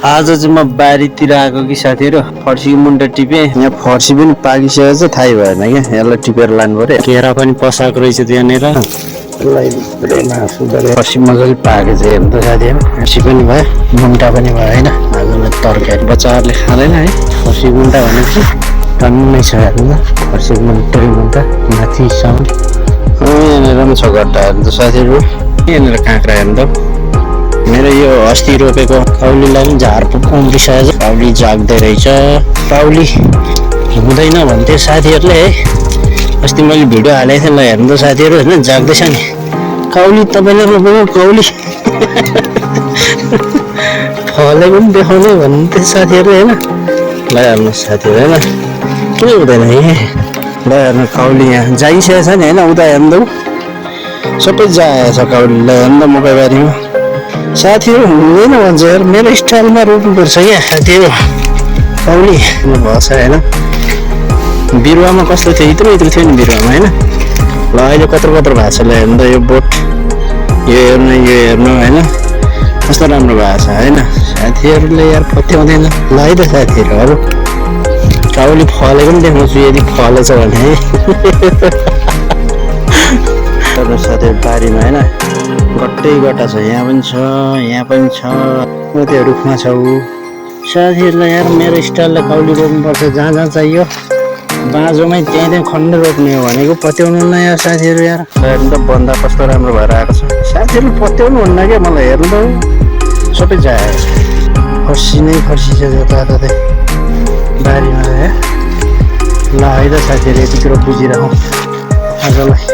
आज चाहिँ म बारीतिर आएको कि साथीहरु फर्सीको मुन्टा टिपे यहाँ फर्सी पनि पाकिसकेको छ थाहै भएन क्या यसलाई टिपेर लानु पर्यो केरा पनि पसाएको रहेछ त्यहाँनिर फर्सी मजाले पाकेको छ हेर्नु त साथीहरु फर्सी पनि भयो मुन्टा पनि भयो हैन आजलाई तरकारी बच्चाहरुले खाँदैन है फर्सी मुन्टा भनेपछि टन्नै छ हेर्नु त फर्सी मुन्टा माथिसम्म यहाँनिर पनि छ गट्टा हेर्नु त साथीहरु यहाँनिर काँक्रा हेर्नु त मेरो यो अस्ति रोपेको काउलीलाई पनि झार उम्रिसकेको छ काउली जाग्दै रहेछ काउली हुँदैन भन्थे साथीहरुले है अस्ति मैले भिडियो हालेको थिएँ ल हेर्नु त साथीहरु हैन जाग्दैछ नि काउली तपाईले रोपेको काउली फलेको पनि देखाउने भन्थे साथीहरु हैन ल हेर्नु साथीहरु हैन किन हुँदैन है ल हेर्नु काउली यहाँ जागिसकेको छ नि हैन उता हेर्नु सबै जाएको छ काउली ल हेर्नु मकैबारीमा साथीहरु हुँदैन भन्छ यार मेरो स्टाइलमा रोप्नुपर्छ क्या साथीहरु काउली भएछ हैन बिरुवामा कस्तो थियो यत्रो थियो नि बिरुवामा हैन ल अहिले कत्रो भएको छ ल हेर्नु त यो बोट यो हेर्नु हैन कस्तो राम्रो भएको छ हैन साथीहरुले यार पत्याउँदैन ल है त साथीहरु काउली फलेको पनि देख्छु यदि फलेछ भने है साथीहरु बारीमा हैन गट्टै गट्टा छ यहाँ पनि छ म त्यो रुखमा छु साथीहरुलाई यार मेरो स्टाइलले काउली रोप्नुपर्छ जहाँ चाहियो बाँझोमै त्यहाँ खन्डे रोप्ने हो भनेको पत्याउनु न यार साथीहरु यार हेर्नु त बन्दा कस्तो राम्रो भएर आएको छ साथीहरु पत्याउनु हुन्न क्या मलाई हेर्नु त सबै जाए फर्सी नै फर्सी छ जताततै बारीमा है ल है त साथीहरु यतितिर बुझिराखौँ आजलाई